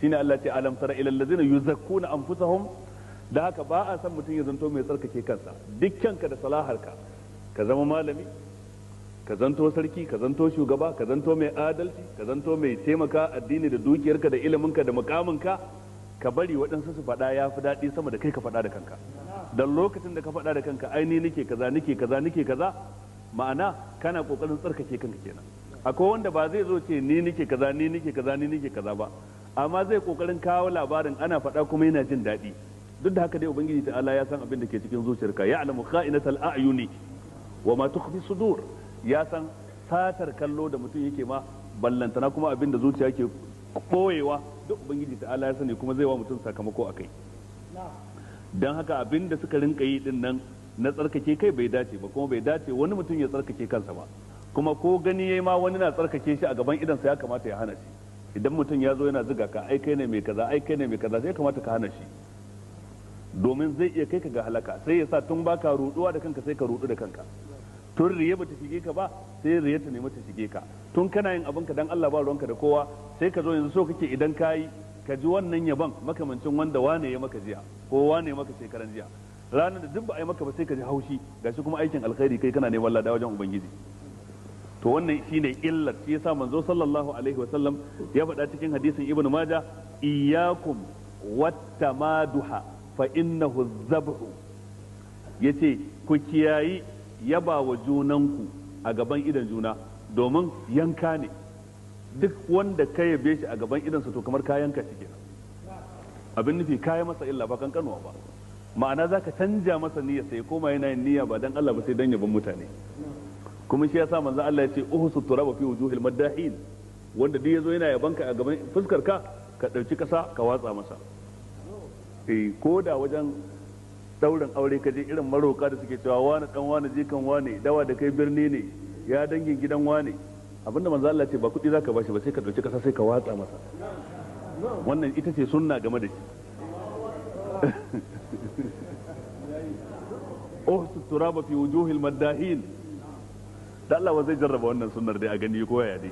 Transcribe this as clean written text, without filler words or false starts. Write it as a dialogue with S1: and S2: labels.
S1: Shine Allah ce alam tara ila allazina yuzakkuna anfusahum. Da haka ba a san mutum ya zanto mai tsarkake kansa. Dukkanka da salaharka, ka zama malami, ka zanto sarki, ka zanto shugaba, ka zanto mai adalci, ka zanto mai taimaka addini da dukiyarka da iliminka da mukaminka, ka bari waɗansu su faɗa ya fi daɗi sama da kai ka faɗa da kanka. Dan lokacin da ka faɗa da kanka, ai ni nake kaza, nake kaza, nake kaza, ma'ana kana kokarin tsarkake kanka kenan. Akwai wanda ba zai zo ce ni nake kaza, ni nake kaza, ni nake kaza ba, amma zai kokarin kawo labarin ana faɗa kuma yana jin daɗi. Duk da haka dai Ubangiji ta'ala ya san abin da ke cikin zuciyarka. Ya'lamu kha'inatal a'yuni wa ma tukhfi sudur. Ya san satar kallo da mutum yake ma, ballantana kuma abin da zuciya ke boyewa. Duk Ubangiji ta'ala ya sani kuma zai wa mutum sakamako akai. Dan haka abin da suka rinka yi din nan na tsarkake kai bai dace ba, kuma bai dace wani mutum ya tsarkake kansa ba. Kuma ko gani yayi ma wani na tsarkake shi a gaban idansa, ya kamata ya hana shi. Idan mutum ya zo yana zuga ka, ai kai ne mai kaza, ai kai ne mai kaza, sai kamata ka hana shi, domin zai iya kai ka ga halaka. Sai ya sa tun baka ruduwa da kanka sai ka rudu da kanka. Tun riya bata shige ka ba, sai riya ta nemi ta shige ka. Tun kana yin abinka dan Allah, ba ruwanka da kowa, sai ka zo yanzu so kake idan kayi ka ji wannan yaban makamancin wanda wane ya maka jiya ko wane ya maka shekaran jiya. Ranar da duk ba a yi maka ba sai ka ji haushi. Gashi kuma aikin alkhairi kai kana neman lada wajen Ubangiji. To wannan shine illar. Shi yasa manzo sallallahu alaihi wa sallam ya faɗa cikin hadisin Ibnu Majah: iyyakum wattamaduha fa innahu dhabhu. Yace ku kiyayi yaba wa junanku a gaban idan juna, domin yanka ne. Duk wanda ka yabe shi a gaban idansa, to kamar ka yanka shi kenan. Abin nufi, ka yi masa illa ba kankanuwa ba. Ma'ana za ka canja masa niyya, sai koma yana yin niyya ba dan Allah ba, sai dan yaban mutane. Kuma shi yasa manzo Allah ya ce uhsu turaba fi wujuhil maddahin. Wanda duk yazo yana yabanka a gaban fuskar ka, ka dauki kasa ka watsa masa. Eh, ko da wajen daurin aure ka je, irin maroka da suke cewa wani dan wani jikan wani, dawa da kai birni ne, ya dangin gidan wani, abinda manzo Allah ce ba kuɗi zaka bashi ba, sai ka dauki kasa sai ka watsa masa. Wannan ita ce sunna game da shi. Uhsu turaba fi wujuhil maddahin. Da Allah wa zai jarraba wannan sunnar dai a gani ko ya dai.